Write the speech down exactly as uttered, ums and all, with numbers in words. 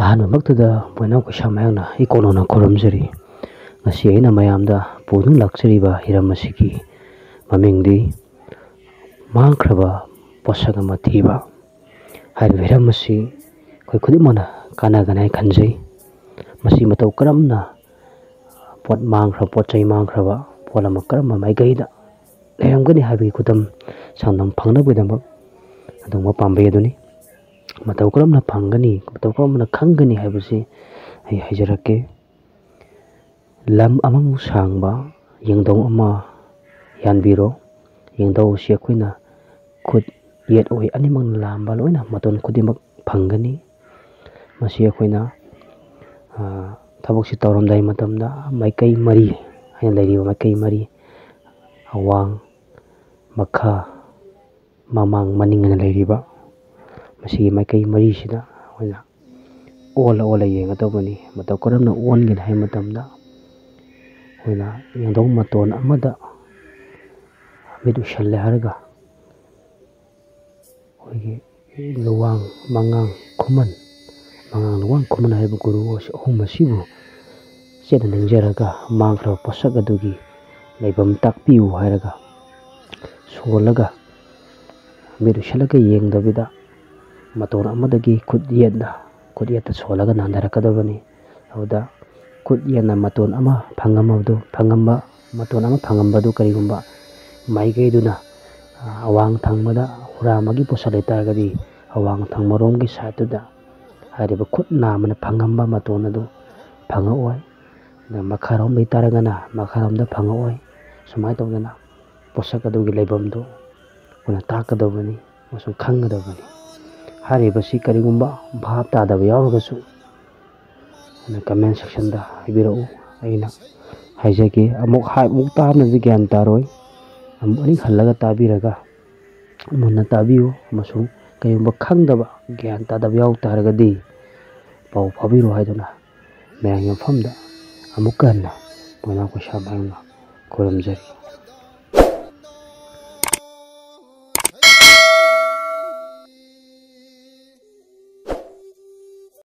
ꯑꯍꯥꯟꯕꯃꯛꯇꯗ ꯕꯣꯏꯅꯥꯎ ꯀꯩꯁꯥꯝ ꯃꯌꯥꯝꯅ ꯏꯀꯣꯟ ꯀꯣꯟꯅ ꯈꯨꯔꯨꯝꯖꯔꯤ꯫ ꯉꯁꯤ ꯑꯩꯅ ꯃꯌꯥꯝꯗ ꯄꯨꯗꯨꯅ ꯂꯥꯛꯆꯔꯤꯕ ꯍꯤꯔꯝ ꯑꯁꯤꯒꯤ ꯃꯃꯤꯡꯗꯤ ꯃꯥꯡꯈ꯭ꯔꯕ ꯄꯣꯠꯁꯛ ꯑꯃ ꯊꯤꯕ꯫ ꯍꯥꯏꯔꯤꯕ ꯍꯤꯔꯝ ꯑꯁꯤ ꯑꯩꯈꯣꯏ ꯈꯨꯗꯤꯡꯃꯛꯅ ꯀꯥꯟꯅꯒꯅꯤ ꯍꯥꯏꯅ ꯈꯟꯖꯩ꯫ ꯃꯁꯤ ꯃꯇꯧ ꯀꯔꯝꯅ ꯄꯣꯠ ꯃꯥꯡꯈ꯭ꯔꯕ, ꯄꯣꯠ ꯆꯩ ꯃꯥꯡꯈ꯭ꯔꯕ ꯄꯣꯠ ꯑꯃ ꯀꯔꯝꯕ ꯃꯥꯏꯀꯩꯗ ꯂꯩꯔꯝꯒꯅꯤ ꯍꯥꯏꯕꯒꯤ ꯈꯨꯗꯝ ꯁꯟꯗꯣꯝ ꯐꯪꯅꯕꯒꯤꯗꯃꯛ ꯑꯗꯨꯒꯨꯝꯕ ꯄꯥꯝꯕꯩ ꯑꯗꯨꯅꯤ꯫ ꯃꯇꯧ ꯀꯔꯝꯅ ꯐꯪꯒꯅꯤ, ꯃꯇꯧ ꯀꯔꯝꯅ ꯈꯪꯒꯅꯤ ꯍꯥꯏꯕꯁꯤ ꯑꯩ ꯍꯥꯏꯖꯔꯛꯀꯦ꯫ ꯂꯝ ꯑꯃꯃꯨꯛ ꯁꯥꯡꯕ ꯌꯦꯡꯗꯧ ꯑꯃ ꯌꯥꯟꯕꯤꯔꯣ꯫ ꯌꯦꯡꯗꯧ ꯑꯁꯤ ꯑꯩꯈꯣꯏꯅ ꯈꯨꯠ, ꯌꯦꯠ ꯑꯣꯏ ꯑꯅꯤꯃꯛꯅ ꯂꯥꯝꯕ ꯂꯣꯏꯅ ꯃꯇꯣꯟ ꯈꯨꯗꯤꯡꯃꯛ ꯐꯪꯒꯅꯤ꯫ ꯃꯁꯤ ꯑꯩꯈꯣꯏꯅ, ꯑ, ꯊꯕꯛꯁꯤ ꯇꯧꯔꯝꯗꯥꯏ ꯃꯇꯝꯗ ꯃꯥꯏꯀꯩ ꯃꯔꯤ ꯍꯥꯏꯅ ꯂꯩꯔꯤꯕ ꯃꯥꯏꯀꯩ ꯃꯔꯤ, ꯑꯋꯥꯡ, ꯃꯈꯥ, ꯃꯃꯥꯡ, ꯃꯅꯤꯡ ꯍꯥꯏꯅ ꯂꯩꯔꯤꯕ ꯃꯁꯤꯒꯤ ꯃꯥꯏꯀꯩ ꯃꯔꯤꯁꯤꯗ ꯑꯩꯈꯣꯏꯅ ꯑꯣꯜꯂ ꯑꯣꯜꯂ ꯌꯦꯡꯒꯗꯧꯕꯅꯤ꯫ ꯃꯇꯧ ꯀꯔꯝꯅ ꯑꯣꯟꯒꯅꯤ ꯍꯥꯏꯕ ꯃꯇꯝꯗ ꯑꯩꯈꯣꯏꯅ ꯌꯦꯡꯗꯧ ꯃꯇꯣꯟ ꯑꯃꯗ ꯃꯤꯠ ꯎꯏꯁꯜꯂꯦ ꯍꯥꯏꯔꯒ ꯑꯩꯈꯣꯏꯒꯤ ꯂꯨꯋꯥꯡ, ꯃꯉꯥꯡ, ꯈꯨꯃꯟ, ꯃꯉꯥꯡ, ꯂꯨꯋꯥꯡ, ꯈꯨꯃꯟ ꯍꯥꯏꯔꯤꯕ ꯒꯨꯔꯨ ꯑꯍꯨꯝ ꯑꯁꯤꯕꯨ ꯆꯦꯠꯅ ꯅꯤꯡꯖꯔꯒ ꯃꯥꯡꯈ꯭ꯔꯕ ꯄꯣꯠꯁꯛ ꯑꯗꯨꯒꯤ ꯂꯩꯐꯝ ꯇꯥꯛꯄꯤꯌꯨ ꯍꯥꯏꯔꯒ ꯁꯣꯜꯂꯒ ꯃꯤꯠ ꯎꯏꯁꯜꯂꯒ ꯌꯦꯡꯗꯕꯤꯗ ꯃꯇꯣꯟ ꯑꯃꯗꯒꯤ ꯈꯨꯠ ꯌꯦꯠꯅ, ꯈꯨꯠ ꯌꯦꯠꯇ ꯁꯣꯜꯂꯒ ꯅꯥꯟꯊꯔꯛꯀꯗꯕꯅꯤ꯫ ꯑꯗꯨꯗ ꯈꯨꯠ ꯌꯦꯠꯅ ꯃꯇꯣꯟ ꯑꯃ ꯐꯪꯉꯝꯕꯗꯨ, ꯐꯪꯉꯝꯕ, ꯃꯇꯣꯟ ꯑꯃ ꯐꯪꯉꯝꯕꯗꯨ ꯀꯔꯤꯒꯨꯝꯕ ꯃꯥꯏꯀꯩꯗꯨꯅ, ꯑ, ꯑꯋꯥꯡ ꯊꯪꯕꯗ ꯍꯨꯔꯥꯟꯕꯒꯤ ꯄꯣꯠꯁꯛ ꯂꯩꯇꯥꯔꯒꯗꯤ, ꯑꯋꯥꯡ ꯊꯪꯕꯔꯣꯝꯒꯤ ꯁꯥꯏꯠꯇꯨꯗ ꯍꯥꯏꯔꯤꯕ ꯈꯨꯠ ꯅꯥꯝꯃꯅ ꯐꯪꯉꯝꯕ ꯃꯇꯣꯟ ꯑꯗꯨ ꯐꯪꯉꯛꯑꯣꯏ꯫ ꯑꯗ ꯃꯈꯥꯔꯣꯝ ꯂꯩꯇꯥꯔꯒꯅ ꯃꯈꯥꯔꯣꯝꯗ ꯐꯪꯉꯛꯑꯣꯏ꯫ ꯁꯨꯃꯥꯏꯅ ꯇꯧꯗꯅ ꯄꯣꯠꯁꯛ ꯑꯗꯨꯒꯤ ꯂꯩꯐꯝꯗꯨ ꯑꯩꯈꯣꯏꯅ ꯇꯥꯛꯀꯗꯕꯅꯤ ꯑꯃꯁꯨꯡ ꯈꯪꯒꯗꯕꯅꯤ꯫ ꯍꯥꯏꯔꯤꯕꯁꯤ ꯀꯔꯤꯒꯨꯝꯕ ꯚꯥꯞ ꯇꯥꯗꯕ ꯌꯥꯎꯔꯒꯁꯨ ꯑꯩꯅ comment section ꯗ ꯍꯥꯏꯕꯤꯔꯛꯎ꯫ ꯑꯩꯅ ꯍꯥꯏꯖꯒꯦ꯫ ꯑꯃꯨꯛ ꯍꯥꯏ-, ꯑꯃꯨꯛ ꯇꯥꯕꯅꯗꯤ ꯒ꯭ꯌꯥꯟ ꯇꯥꯔꯣꯏ꯫ ꯑꯃꯨꯛ ꯑꯅꯤ ꯍꯜꯂꯒ ꯇꯥꯕꯤꯔꯒ ꯃꯨꯟꯅ ꯇꯥꯕꯤꯌꯨ ꯑꯃꯁꯨꯡ ꯀꯔꯤꯒꯨꯝꯕ ꯈꯪꯗꯕ, ꯒ꯭ꯌꯥꯟ ꯇꯥꯗꯕ ꯌꯥꯎ ꯇꯥꯔꯒꯗꯤ ꯄꯥꯎ ꯐꯥꯎꯕꯤꯔꯣ ꯍꯥꯏꯗꯨꯅ ꯃꯌꯥꯝꯒꯤ ꯃꯐꯝꯗ ꯑꯃꯨꯛꯀ ꯍꯟꯅ ꯕꯣꯏꯅꯥꯎ ꯀꯩꯁꯥꯝ ꯃꯌꯥꯝꯅ ꯈꯨꯔꯨꯝꯖꯔꯤ꯫